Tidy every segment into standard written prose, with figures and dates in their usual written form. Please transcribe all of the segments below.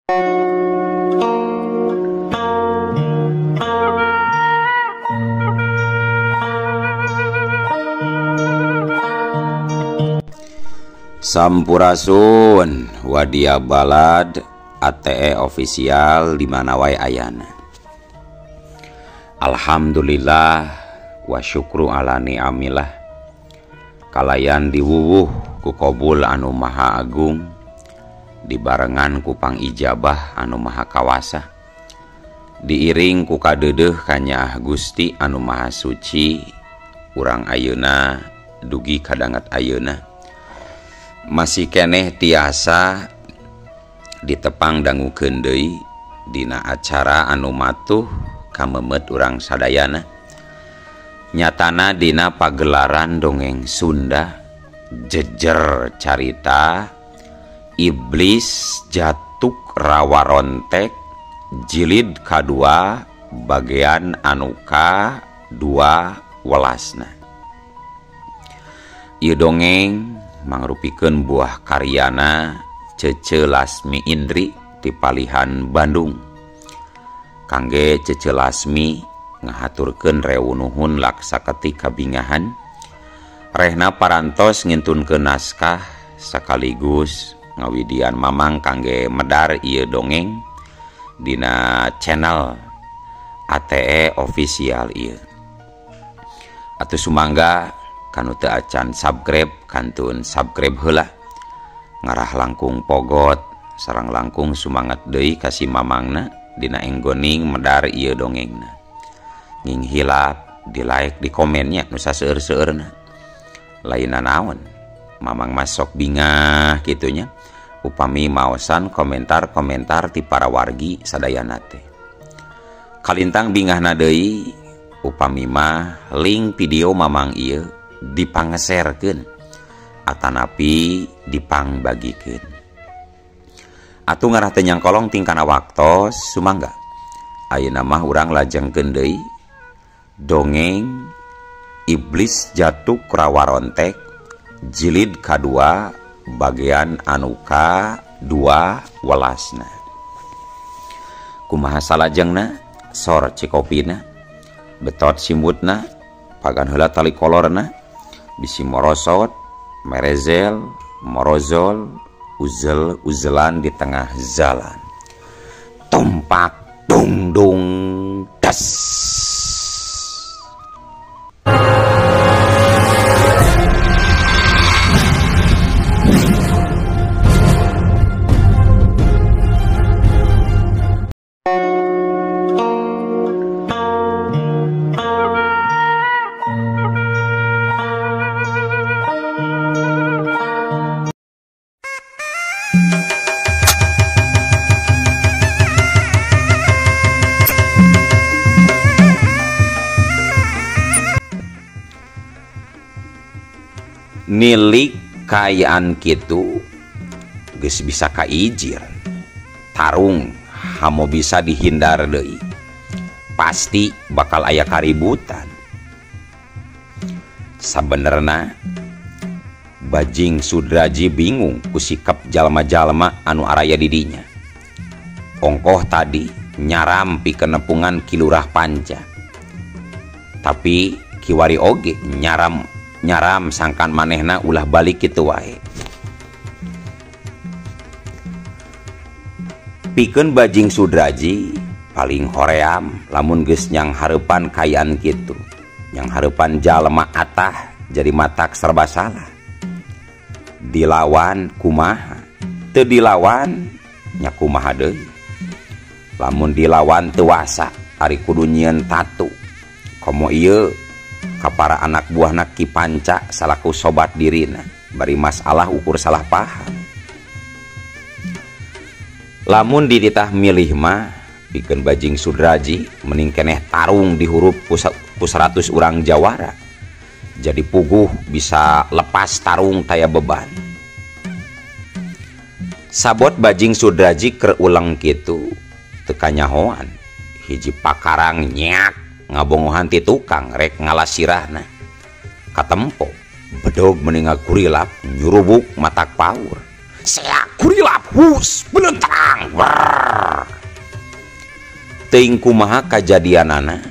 Sampurasun Wadia Balad ATE official di mana wae ayana. Alhamdulillah wa syukru ala ni'amillah. Kalayan diwuwuh ku kobul anu maha agung, dibarengan ku pangijabah anu maha kawasa, diiring ku kadeudeuh kanyaah Gusti anu maha suci. Urang ayeuna dugi kadanget ayeuna masih keneh tiasa ditepang dangukeun deui dina acara anu matuh kamemet urang sadayana, nyatana dina pagelaran dongeng Sunda jejer carita Iblis Jatuk Rawarontek jilid kadua bagian anu ka-2 welasna. Ieu dongeng mangrupikeun buah karyana Cece Lasmi Indri ti Palihan Bandung. Kangge Cece Lasmi ngahaturkeun rewu nuhun laksaketi kabingahan rehna parantos ngintunkeun naskah sekaligus ngawidian mamang kangge medar ieu dongeng dina channel ATE official ieu. Atuh sumangga kanu teu acan subscribe kantun subscribe heula, ngarah langkung pogot sareng langkung sumangat deui ka si mamangna dina enggoning medar ieu dongengna. Nging hilap di like di komennya nu saseueur-seueurna. Lainna naon mamang masok bingah kitunya upami maosan komentar-komentar ti para wargi sadayana teh. Kalintang bingahna deui upami mah link video mamang ieu dipangeserkeun atanapi dipangbagikeun. Atuh ngarah teu nyangkolong tingkana waktos sumangga. Ayeuna mah urang lajengkeun deui dongeng Iblis Jatuk Rawarontek jilid kadua bagian anu ka-2 welasna. Kumaha salajengna? Sor cikopina, betot simutna, pagan heula tali kolorna, bisi morosot, merezel, morozol, uzel-uzelan di tengah jalan. Tumpak dung dung das. Nilik kaayaan kitu geus bisa kaijir tarung hamo bisa dihindar deui, pasti bakal aya kaributan. Sabenerna Bajing Sudraji bingung ku sikap jalma-jalma anu araya di dinya. Ongkoh tadi nyaram pikenepungan Ki Lurah Panca, tapi kiwari oge nyaram sangkan manehna ulah balik kitu wae. Pikeun Bajing Sudraji paling hoream lamun geus nyang hareupan kaayaan kitu, nyang hareupan jalma atah jadi matak serba salah. Dilawan kumaha, teu dilawan nya kumaha deui. Lamun dilawan teu wasa ari kudu nyieun tatu. Komo ieu ka para anak buahna Ki Panca salaku sobat dirina bari masalah ukur salah paham. Lamun dititah milih mah pikeun Bajing Sudraji mending keneh tarung dihurup ku 100 urang jawara, jadi puguh bisa lepas tarung taya beban. Sabot Bajing Sudraji keur ulang kitu teu kanyahoan hiji pakarang nyak ngabongohan ti tukang rek ngalasirahna. Katempo bedog meninga kurilap nyurubuk matak paur. Seak kurilap hus benentrang. Teuing kumaha kajadianana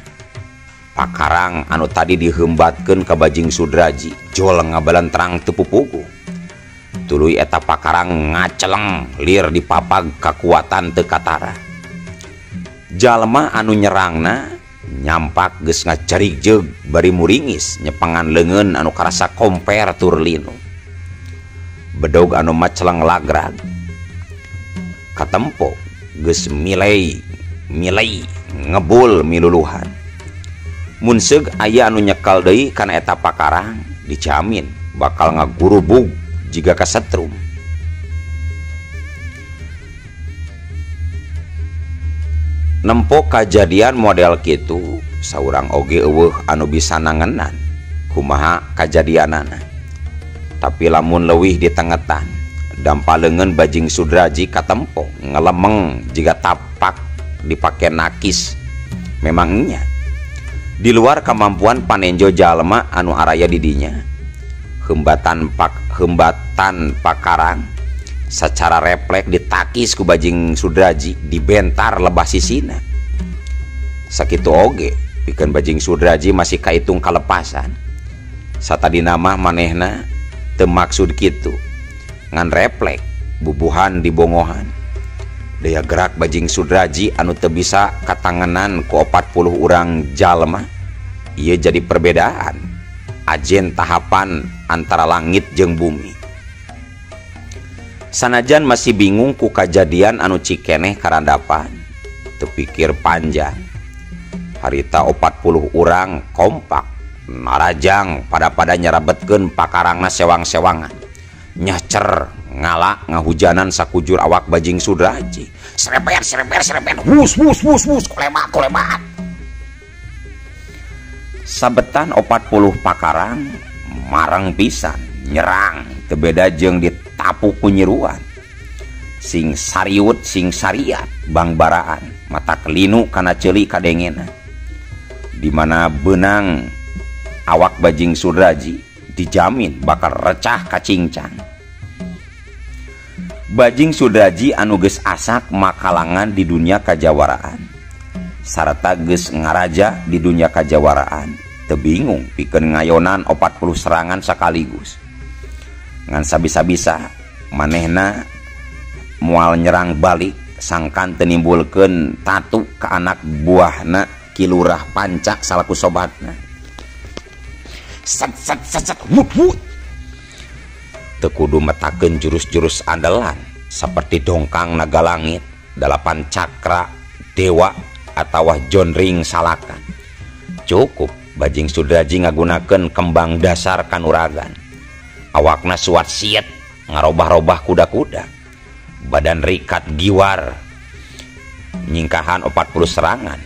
pakarang anu tadi dihembatkeun ka Bajing Sudraji jol ngabalentrang teu pupugu. Tuluy eta pakarang ngaceleng lir dipapag kakuatan teu katara. Jalma anu nyerangna nyampak geus ngacarig jeug bari muringis nyepangan leungeun anu karasa komper tur linu. Bedog anu maceleng lagrag katempo geus milei milei ngebul miluluhan. Mun seug aya anu nyekal deui kana eta pakarang dijamin bakal ngagurubug jiga kasetrum. Nempo kajadian model kitu saurang oge eueuh anu bisa nangenan kumaha kajadianana. Tapi lamun leuwih ditengetan dampa leungeun Bajing Sudraji katempo ngelemeng jiga tapak dipake nakis. Memangnya di luar kemampuan panenjo jalma anu araya di dinya. Hembatan pakarang secara refleks ditakis ku Bajing Sudraji dibentar lebah sisina. Sakitu oge pikeun Bajing Sudraji masih kaitung kalepasan. Satadina mah manehna teu maksud kitu, ngan refleks bubuhan dibongohan. Daya gerak Bajing Sudraji anu teu bisa katangenan ku 40 urang jalma ieu jadi perbedaan ajen tahapan antara langit jeung bumi. Sanajan masih bingung ku kajadian anu cikeneh karandapan, teu pikir panjang. Harita 40 urang kompak narajang pada-pada nyarabetkeun pakarangna sewang-sewangan. Nyacer ngala ngahujanan sakujur awak Bajing Sudraji. Serepet serepet serepet, hus hus hus hus, kolemat kolemat. Sabetan 40 pakarang marang pisan nyerang teu beda jeung ditapuk ku nyiruan. Sing sariut sing sariat bangbaraan mata kelinu kana ceuli kadengena. Di mana benang awak Bajing Sudraji dijamin bakal recah kacincang. Bajing Sudraji anu geus asak makalangan di dunia kajawaraan sarta geus ngaraja di dunia kajawaraan teu bingung pikeun ngayonan 40 serangan sekaligus. Ngan sabisa-bisa manehna moal nyerang balik sangkan teu nimbulkeun tatu ka anak buahna Ki Lurah Panca salaku sobatna. Set set set set wut wut. Teu kudu metakeun jurus-jurus andalan seperti dongkang naga langit, dalapan cakra dewa atawa jonring salakan. Cukup Bajing Sudraji ngagunakeun kembang dasar kanuragan. Awakna suat siet ngarobah-robah kuda-kuda. Badan rikat giwar nyingkahan 40 serangan.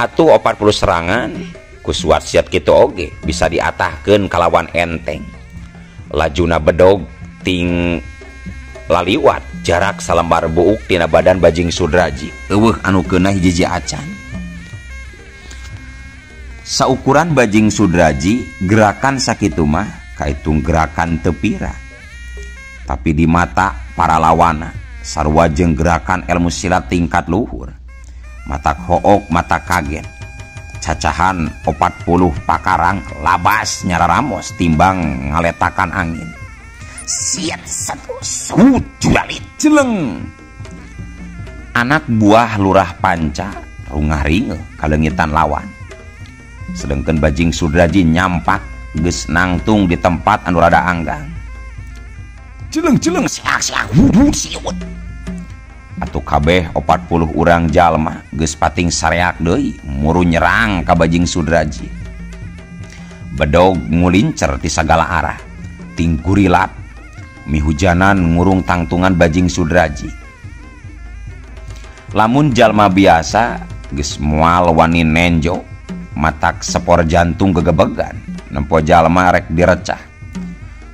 Atuh 40 serangan ku suat siet kitu oge bisa diatahkeun kalawan enteng. Lajuna bedog ting laliwat jarak salembar buuk tina badan Bajing Sudraji. Eueuh anu keunah hiji acan. Saukuran Bajing Sudraji gerakan sakitu mah kaitung gerakan teu pira. Tapi di mata para lawana sarua jeung gerakan ilmu silat tingkat luhur. Mata hook mata kaget. Cacahan 40 pakarang labas nyararamos timbang ngaletakan angin. Siat satu sut juralit jeleng. Anak buah Lurah Panca rungah ringeuh kaleungitan lawan. Sedengkeun Bajing Sudraji nyampak geus nangtung di tempat anu rada anggang. Jeleng-jeleng siak-siak wudud siut. Atuh kabeh 40 urang jalma geus pating sareak deui muru nyerang ka Bajing Sudraji. Bedog ngulincer ti sagala arah, ting gurilap mihujanan ngurung tangtungan Bajing Sudraji. Lamun jalma biasa geus moal wani nenjo, matak sepor jantung gegebegan nempo jalma rek direcah.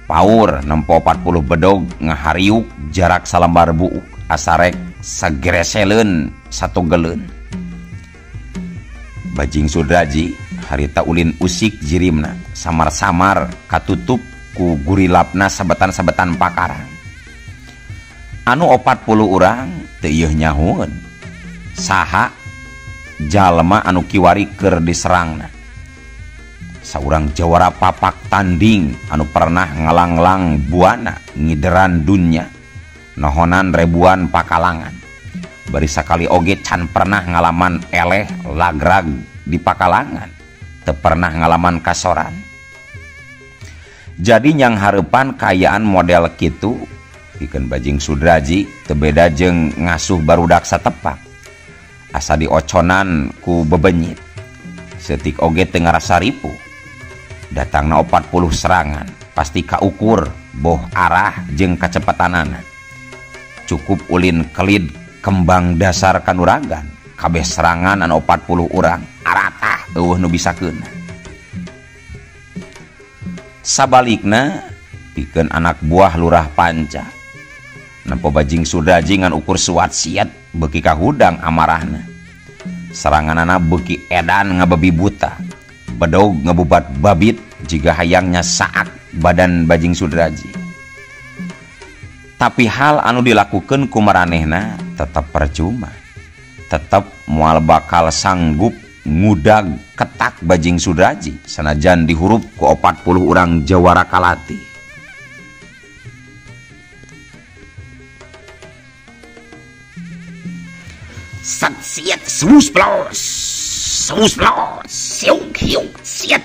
Paur nempo 40 bedog ngahariuk jarak salembar buuk asarek sagereseleun satu geleun. Bajing Sudraji harita ulin usik jirimna samar-samar katutup ku gurilapna sabetan-sabetan pakarang. Anu 40 urang teu ieuh nyahueun saha jalma anu kiwari keur diserangna. Saurang jawara papak tanding anu pernah ngalanglang buana ngideran dunya nohonan ribuan pakalangan. Bari sakali oge can pernah ngalaman eleh lagrag di pakalangan, teu pernah ngalaman kasoran. Jadi nyang hareupan kaayaan model kitu pikeun Bajing Sudraji teu beda jeung ngasuh barudak satepak. Asa dioconan ku bebenyit. Setik oge teu ngarasa ripuh. Datangna 40 serangan pasti kaukur boh arah jeung kacepetanana. Cukup ulin kelid kembang dasar kanuragan kabeh serangan anu 40 urang aratah eueuh nu bisa keuna. Sabalikna pikeun anak buah Lurah Panca nempo Bajing Sudraji ngan ukur suat siat beuki kahudang amarahna. Seranganana beuki edan ngababi buta, bedog ngebubat babit jiga hayangnya saat badan Bajing Sudraji. Tapi hal anu dilakukan ku maranehna tetep percuma, tetep moal bakal sanggup ngudag ketak Bajing Sudraji sanajan dihurup ku 40 urang jawara kalati. Sat siat sus blos sus blos siuk hiuk siat.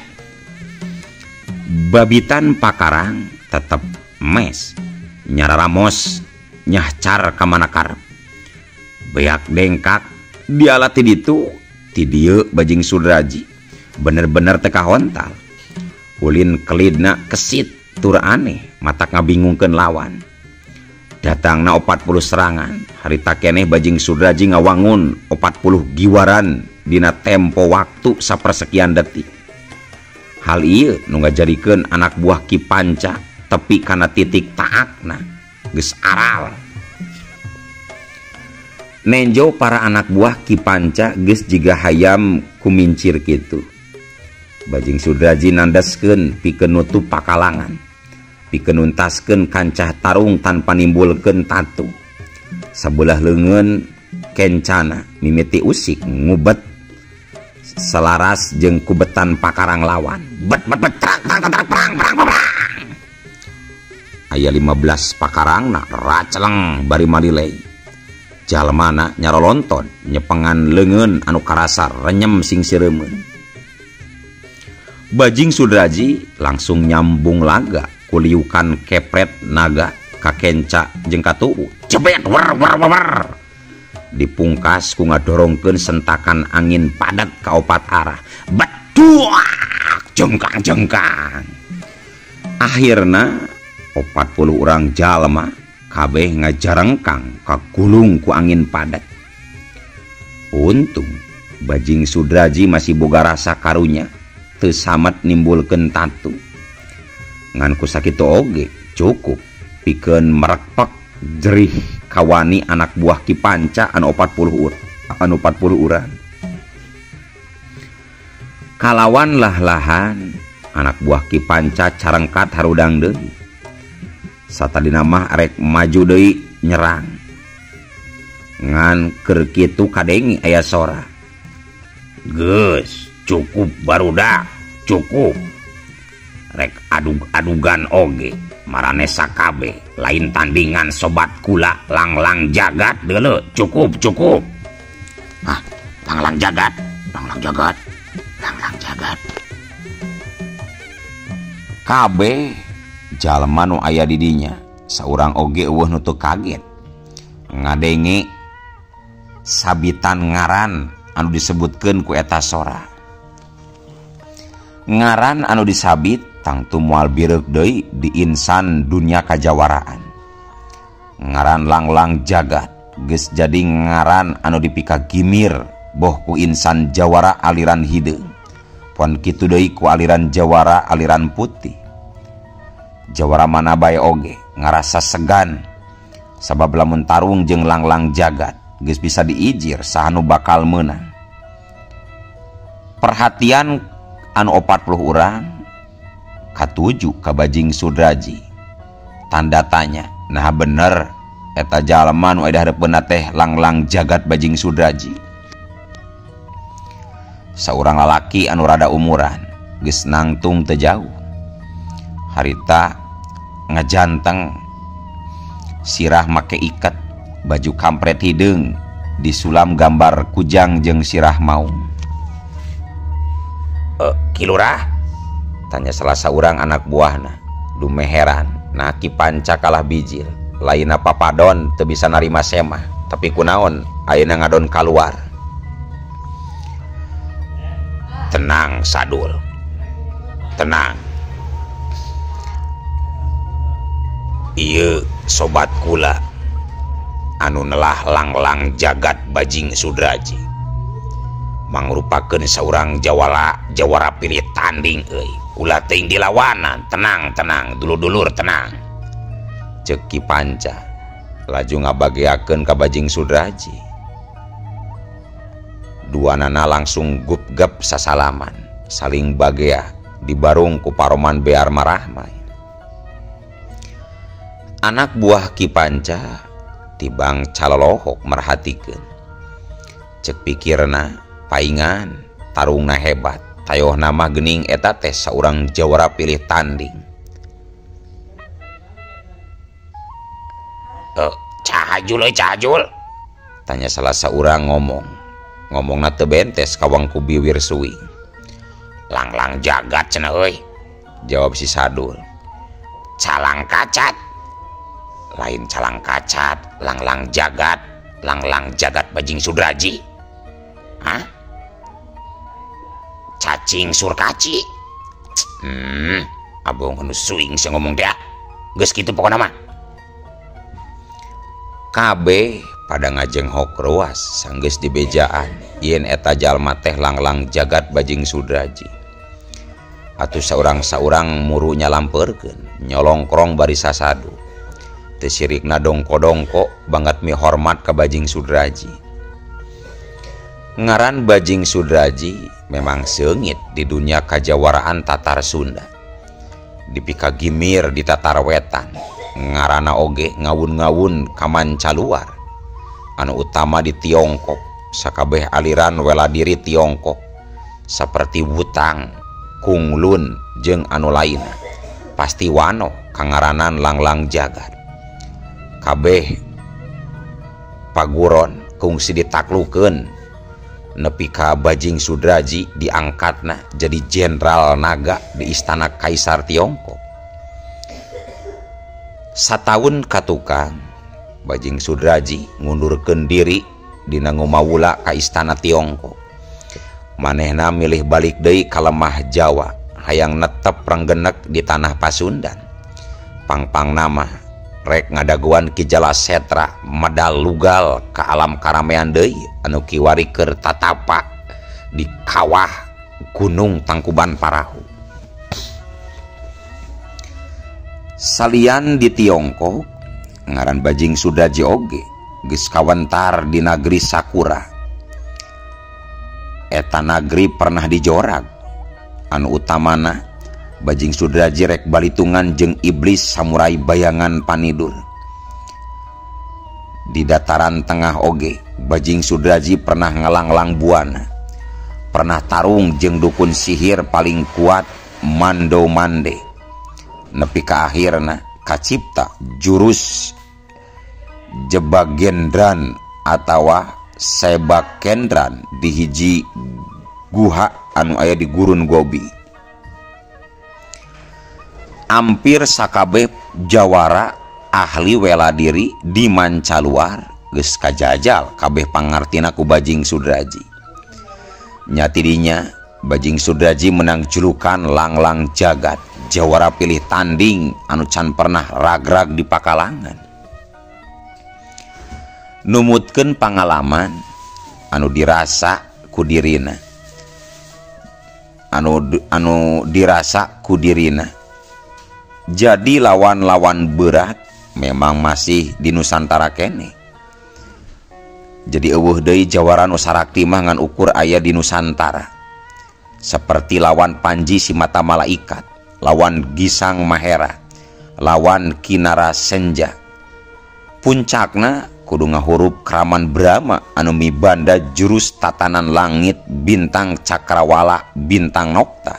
Babitan pakarang tetep mes nyararamos nyahcar kamana karep. Beak dengkak dialati ditu ti dieu Bajing Sudraji bener-bener teu kahontal. Ulin kelidna kesit tur aneh matak ngabingungkeun lawan. Datangna 40 serangan harita keneh Bajing Sudraji ngawangun 40 giwaran dina tempo waktu sapersekian detik. Hal ieu nu ngajadikeun anak buah Ki Panca tepi kana titik taakna geus aral. Nenjo para anak buah Ki Panca geus jiga hayam kumincir kitu. Bajing Sudraji nandaskeun pikeun nutup pakalangan, pikeun nuntaskeun kancah tarung tanpa nimbulkeun tatu. Sabelah leungeun kencana mimiti usik ngubet selaras jeung kubetan pakarang lawan. Bet bet bet trang trang trang prang prang prang. Aya 15 pakarangna raceleng bari malilei. Jalmana nyarolonton nyepengan leungeun anu karasa renyem sing sireumeun. Bajing Sudraji langsung nyambung laga kuliukan kepret naga kakenca jeung katuhu. Jebet wer wer wer. Dipungkas ku ngadorongkeun sentakan angin padat ka opat arah. Beduak jengkang-jengkang. Akhirna 40 urang jalma kabeh ngajarengkang kagulung ku angin padat. Untung Bajing Sudraji masih boga rasa karunya teu samet nimbulkeun tatu. Ngan ku sakitu oge cukup pikeun merekpek jerih kawani anak buah Ki Panca anu 40 urang. Kalawan lah-lahan anak buah Ki Panca carengkat harudang deui. Satadina mah rek maju deui nyerang. Ngan keur kitu kadenge aya sora. Geus, cukup barudak, cukup. Rek adug-adugan oge, marane sakabe, lain tandingan sobat kula langlang jagat deuleu, cukup, cukup. Ah, langlang jagat, langlang jagat, langlang jagat. Kabeh jalma nu aya di dinya saurang oge eueuh nu teu kaget ngadenge sabitan ngaran anu disebutkeun ku eta sora. Ngaran anu disabit tangtu moal bireuk deui di insan dunia kajawaraan. Ngaran langlang jagat geus jadi ngaran anu dipika gimir boh ku insan jawara aliran hideung, pon kitu deui ku aliran jawara aliran putih. Jawara mana bae oge ngarasa segan sabab lamun tarung jeung langlang jagat geus bisa diijir saha nu bakal meunang. Perhatian anu 40 urang katuju ka Bajing Sudraji. Tanda tanya, nah bener eta jalma nu aya hareupeunna teh langlang jagat Bajing Sudraji. Saurang lalaki anu rada umuran geus nangtung teu jauh. Harita ngajanteng sirah make iket baju kampret hideung disulam gambar kujang jeung sirah maung. Ki Lurah? Tanya salah saurang anak buahna. Dumeh heran, nah Ki Panca kalah bijil. Lainna papadon teu bisa narima semah, tapi kunaon ayeuna ngadon kaluar. Tenang Sadul. Tenang. Ieu sobat kula anu nelah langlang jagat Bajing Sudraji. Mangrupakeun saurang jawara pilih tanding euy. Ulah teuing dilawanan, tenang tenang, dulur-dulur tenang. Ceuk Ki Panca laju ngabageakeun ka Bajing Sudraji. Duanana langsung gupgep sasalaman, saling bagea dibarung ku paroman bear marahmai. Anak buah Ki Panca tibang calolohok merhatikeun. Ceuk pikirna paingan tarungna hebat, tayohna mah geuning eta teh saurang jawara pilih tanding. Cahajul euy cahajul? Tanya salah saurang ngomong. Ngomongna teu bentes kawang ku biwir suing. Langlang jagat cenah euy, jawab si Sadul. Calang kacat. Lain calang kacat, langlang jagat, langlang jagat Bajing Sudraji. Hah? Cacing surkaci. Abong anu suing sih ngomong dia. Geus kitu pokona mah. Kabeh pada ngajenghok ruas sanggeus dibejaan yen eta jalma teh langlang jagat Bajing Sudraji. Atuh saurang-saurang muru nyalampeurkeun, nyolongkrong bari sasadu. Teu sirikna dongko-dongko banget mihormat ka Bajing Sudraji. Ngaran Bajing Sudraji memang seungit di dunia kajawaraan Tatar Sunda. Dipikagimir di Tatar Wetan, ngarana oge ngawun-ngawun ka mancaluar. Anu utama di Tiongkok, sakabeh aliran weladiri Tiongkok seperti Wutang, Kunglun jeung anu lainna pasti wano kangaranan langlang jagat. Kabeh paguron kungsi ditaklukeun nepi ka Bajing Sudraji diangkatna jadi jenderal naga di istana Kaisar Tiongkok. Sataun katukang Bajing Sudraji ngundurkeun diri dina ngumawula ka istana Tiongkok. Manehna milih balik deui ka lemah Jawa, hayang netep renggenek di tanah Pasundan. Pangpang nama rek ngadaguan Ki Jala Setra medal lugal ka alam karamean deui anu kiwari keur tatapa di kawah Gunung Tangkuban Parahu. Salian di Tiongkok, ngaran Bajing Sudraji oge geus kawentar di nagri Sakura. Eta nagri pernah dijorag. Anu utamana Bajing Sudraji rek balitungan jeung iblis samurai bayangan panidur. Di dataran tengah oge Bajing Sudraji pernah ngelanglang buana. Pernah tarung jeung dukun sihir paling kuat Mando Mande. Nepi ka akhirna kacipta jurus Jebagendran atawa Sebakendran di hiji guha anu aya di Gurun Gobi. Ampir sakabeh jawara ahli weladiri di mancaluar geus kajajal kabeh pangartina ku Bajing Sudraji. Nya tidinya Bajing Sudraji menang julukan Langlang Jagat, jawara pilih tanding anu can pernah ragrag di pakalangan. Numutkeun pangalaman anu dirasa ku dirina, anu dirasa ku dirina. Jadi lawan-lawan berat memang masih di Nusantara kene. Jadi eueuh deui jawara nu sarakti mah ngan ukur aya di Nusantara. Seperti lawan Panji si mata malaikat, lawan Gisang Mahera, lawan Kinara Senja. Puncakna Kudu ngahurup Kraman Brahma anu mibanda jurus tatanan langit bintang cakrawala bintang nokta.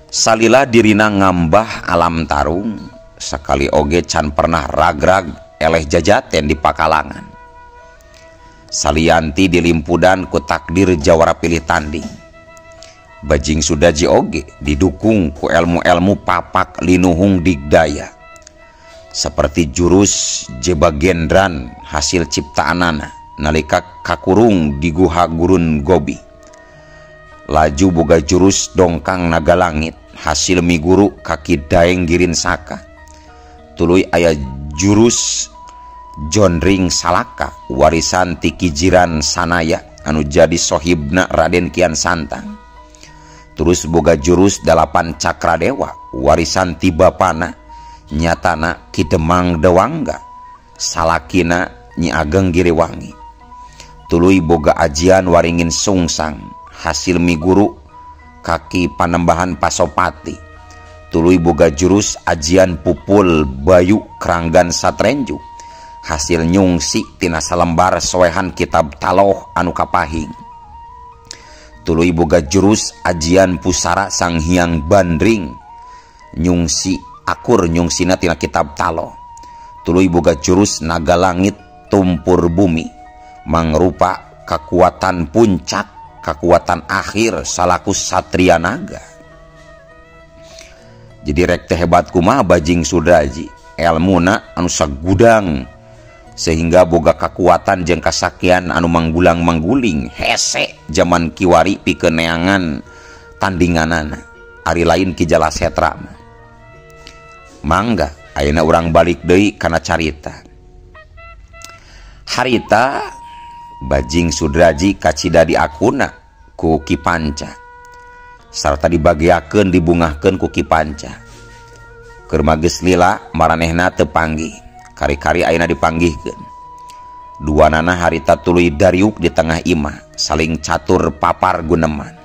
Salila dirina ngambah alam tarung sakali oge can pernah ragrag eleh jajaten di pakalangan. Salianti dilimpudan ku takdir jawara pilih tanding. Bajing Sudaji oge didukung ku elmu-elmu papak linuhung digdaya. Seperti jurus Jebagendran hasil ciptaanana nalika kakurung di guha gurun Gobi. Laju boga jurus dongkang naga langit hasil miguru kaki daeng girin saka. Tuluy aya jurus Jonring Salaka warisan ti Kijiran Sanaya anu jadi sohibna Raden Kian Santang. Terus boga jurus 8 Cakradewa warisan ti bapana nyatana Ki Demang Dewangga salakina Nyi Ageng Giriwangi. Tuluy boga ajian Waringin Sungsang hasil miguru kaki Panembahan Pasopati. Tuluy boga jurus ajian Pupul Bayu Keranggan Satrenju hasil nyungsi tina salembar soehan kitab Taloh anu kapahing. Tuluy boga jurus ajian Pusara Sang Hyang Bandring nyungsi akur nyungsina tina kitab Taloh. Tuluy boga jurus naga langit tumpur bumi mangrupa kekuatan puncak kekuatan akhir salaku satria naga. Jadi rek teh hebat kumaha Bajing Sudaji elmuna anu sagudang sehingga boga kekuatan jeung kasakian anu manggulang-mangguling hese jaman kiwari pikeun neangan tandinganana ari lain Ki Jala Setra mah. Mangga ayeuna urang balik deui kana carita. Harita Bajing Sudraji kacida diakuna ku Ki Panca sarta dibagiakeun dibungahkeun ku Ki Panca. Keur geus lila maranehna teu panggih, kari-kari ayeuna dipanggihkeun. Duanana harita tuluy dariuk di tengah imah saling catur papar guneman.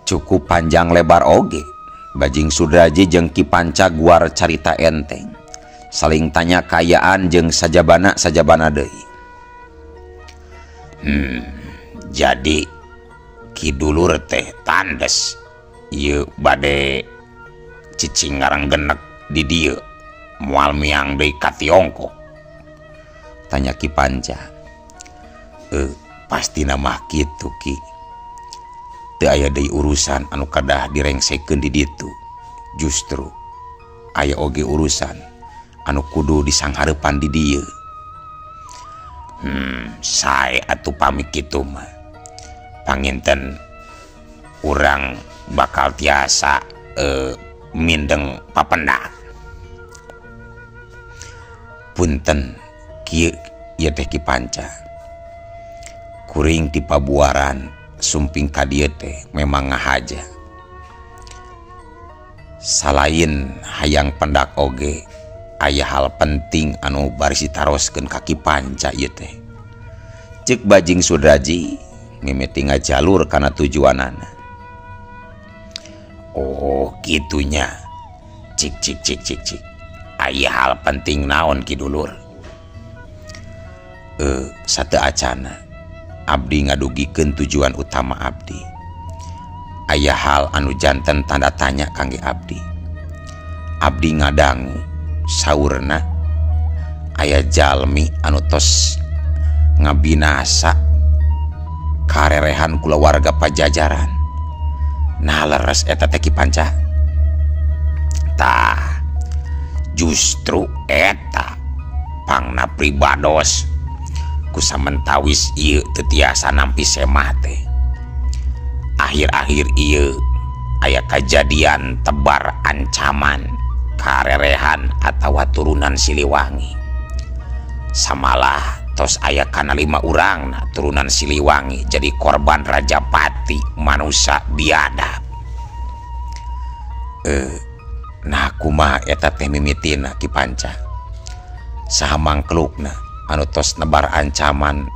Cukup panjang lebar oge Bajing Sudraji jeung Ki Panca guar carita enteng saling tanya kayaan jeung sajabana deui. Jadi Ki Dulur teh tandes ieu bade cicing ngarenggenek di dieu moal miang deui ka Tiongkok, tanya Ki Panca. Pastina mah kitu Ki, teu aya deui urusan anu kadah direngsekeun di ditu. Justru aya oge urusan anu kudu disanghareupan di dieu. Sae atuh pamit kitu mah. Panginten urang bakal tiasa mindeng papendak. Punten kieu ieu teh Ki Panca. Kuring ti pabuaran sumping ka dieu teh memang ngahaja. Salain hayang pendak oge aya hal penting anu baris ditaroskeun ka Ki Panca ieu teh. Ceuk Bajing Sudraji mimiti ngajalur kana tujuanana. Oh kitunya. Cik cik cik cik cik. Aya hal penting naon Ki Dulur? Sateu acana abdi ngadugikeun tujuan utama abdi. Aya hal anu janten tanda tanya kangge abdi. Abdi ngadangu saurna aya jalmi anu tos ngabinasa karerehan kulawarga Pajajaran. Nah leres eta teh Ki Panca. Tah justru eta pangna pribados ku samentawis ieu teu tiasa nampi semah teh. Akhir-akhir ieu aya kajadian tebar ancaman karerehan atawa turunan Siliwangi. Samalah tos aya kana 5 urang turunan Siliwangi jadi korban Rajapati manusa biadab. Nah kumaha eta teh mimitina Ki Panca? Saha mangklukna anu tos nebar ancaman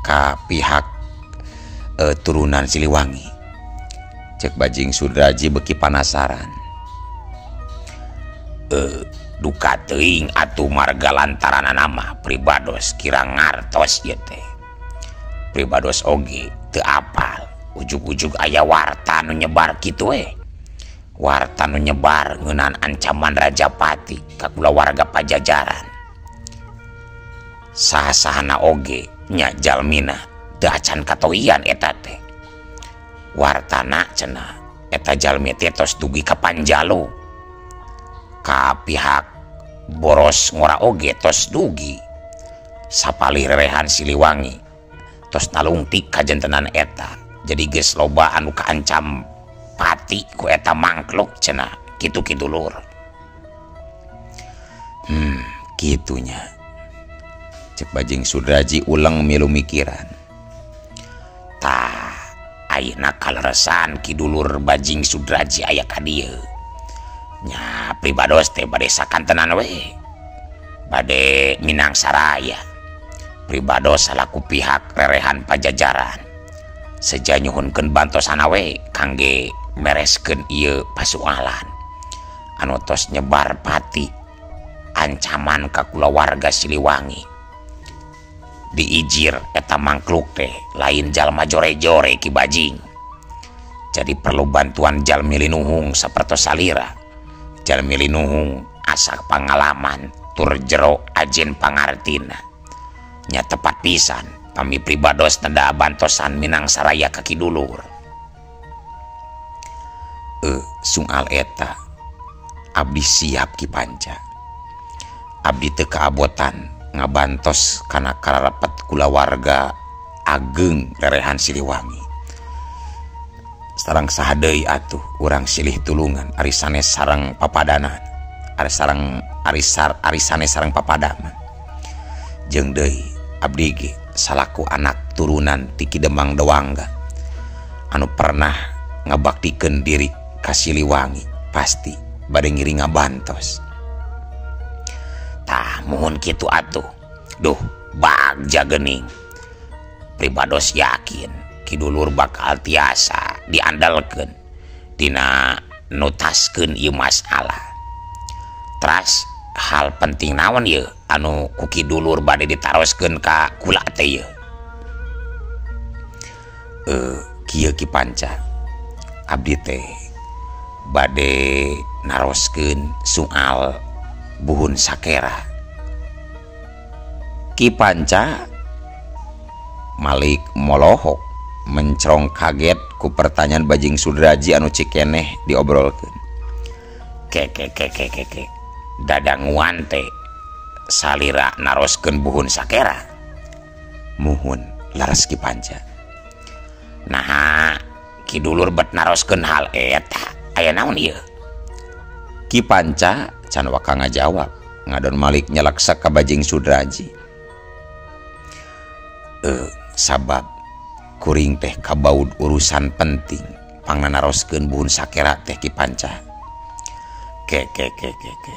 ka pihak turunan Siliwangi? Cek Bajing Sudraji beki panasaran. Duka teuing atuh marga lantaranana mah pribados kira ngartos ieu teh. Pribados oge teu apal, ujug-ujug aya warta nu nyebar kitu we. Warta nu nyebar ngeunaan ancaman Rajapati ka kulawarga Pajajaran. Saha-sahana oge nya jalmina teu acan katoian eta teh. Wartana cenah eta jalmi teh tos dugi ka Panjalu, ka pihak Boros Ngora oge tos dugi. Sapalih rerehan Siliwangi tos nalungtik kajentenan eta. Jadi geus loba anu kaancam pati ku eta mangkluk cenah kitu ki dulur. Kitunya. Cek Bajing Sudraji ulang milu mikiran. Tah ayeuna kaleresan ki dulur Bajing Sudraji aya ka dieu. Nya pribados teh bade sakantenan we. Bade Minang Saraya. Pribados salaku pihak rerehan Pajajaran seja nyuhunkeun bantosana we kangge mereskeun ieu pasualan anu tos nyebar pati ancaman ka kulawarga Siliwangi. Diijir eta mangkluk teh lain jalma jore-jore Ki Bajing. Jadi perlu bantuan jalmi linuhung sapertos salira. Jalmi linuhung asak pangalaman tur jero ajen pangartina. Nya tepat pisan pami pribados neda bantosan Minang Saraya ka ki dulur. Soal eta abdi siap Ki Panca. Abdi teu kaabotan ngabantos kana kararepet kulawarga ageng rerehan Siliwangi. Sareng saha deui atuh urang silih tulungan ari sanes sareng papadana, ari sareng ari sanes sareng papadama. Jeung deui abdi ge salaku anak turunan ti Ki Demang Dewangga anu pernah ngabaktikeun diri ka Siliwangi pasti bade ngiring ngabantos. Tah muhun kitu atuh. Duh bagja geuning. Pribados yakin ki dulur bakal tiasa diandalkeun dina nutaskeun ieu masalah. Teras hal penting naon ieu anu ku ki dulur bade ditaroskeun ka kula teh ieu? Kieu Ki Panca, abdi teh bade naroskeun soal buhun sakera. Ki Panca Malik molohok mencrong kaget ku pertanyaan Bajing Sudraji anu cikeneh diobrolkeun. Ke ke ke ke ke ke dadanguan teh salira naroskeun buhun sakera. Muhun laras Ki Panca. Naha ki dulur bet naroskeun hal eta aya naon ieu? Ki Panca can waka ngajawab, ngadon Malik nyeleksa ka Bajing Sudraji. Sabab kuring teh kabaud urusan penting pangna naroskeun buhun sakera teh Ki Panca. Ke ke ke ke ke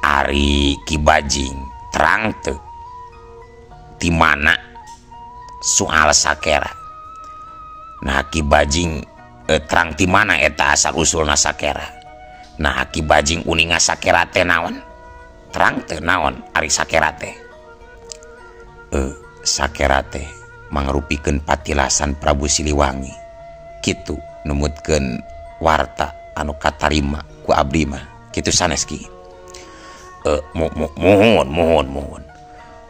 ari Ki Bajing terang teu ti mana soal sakera? Nah Ki Bajing terang ti mana eta asal usulna sakera? Nah Ki Bajing uninga sakera teh naon? Terang teu naon ari sakera teh? Sakera teh mangrupikeun patilasan Prabu Siliwangi. Kitu numutkeun warta anu katarima ku abdi mah. Kitu sanes Ki. Muhun muhun muhun.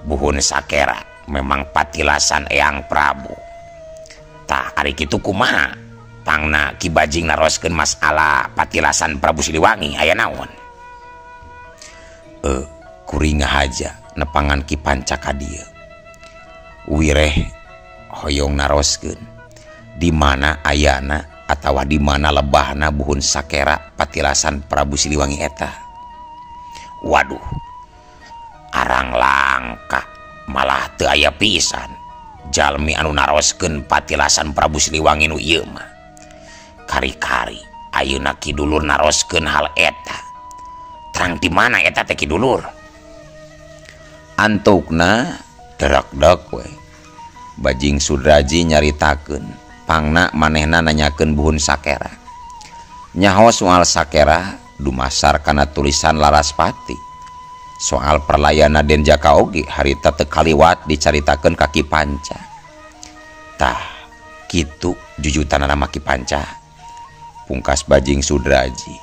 Buhun sakera memang patilasan Eyang Prabu. Tah ari kitu kumaha? Pangna Ki Bajing naroskeun masalah patilasan Prabu Siliwangi aya naon? Kuring ngahaja nepangan Ki Panca ka dieu. Wireh hoyong naroskeun di mana ayana atawa di mana lebahna buhun sakera patilasan Prabu Siliwangi eta. Waduh, arang langka malah teu aya pisan jalmi anu naroskeun patilasan Prabu Siliwangi nu ieu mah. Kari-kari ayeuna ki dulur naroskeun hal eta. Terang di mana eta teh ki dulur? Antukna derak-dek we. Bajing Sudraji nyaritakeun pangna manehna nanyakeun Buhun Sakera. Nyaho soal Sakera dumasar kana tulisan Laraspati. Soal perlayana Den Jaka oge harita teu kaliwat dicaritakeun ka Ki Panca. Tah kitu jujutanana mah Ki Panca, pungkas Bajing Sudraji.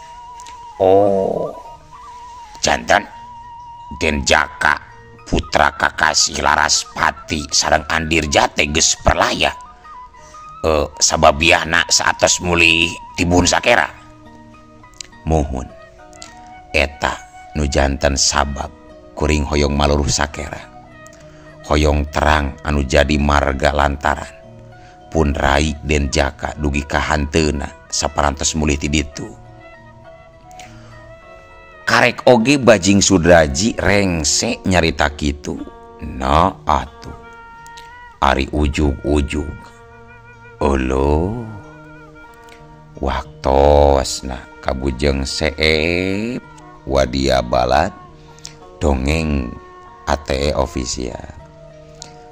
Oh, jantan Den Jaka putra kakasih Laraspati sareng Andirja teh geus perlaya. Sababiahna saatos mulih ti Buhun Sakera. Muhun eta nu janten sabab kuring hoyong maluruh Sakera. Hoyong terang anu jadi marga lantaran pun rai Den Jaka dugi ka hanteuna saparantos mulih ti ditu. Karek oge Bajing Sudraji rengse nyarita kitu. Nah atuh ari ujug-ujug olo waktosna kabujeng seep wadia balat dongeng ATE official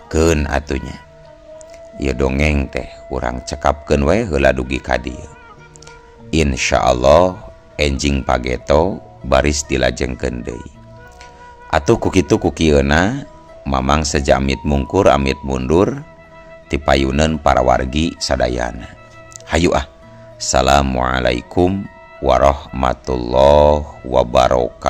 keun atunya ieu dongeng teh urang cekapkeun we heula dugi ka dieu. Insyaallah enjing pageto baris dilajengkeun deui. Atuh ku kitu ku kieuna mamang sejamit mungkur amit mundur tipayuneun para wargi sadayana. Hayu ah. Assalamualaikum warahmatullahi wabarakatuh.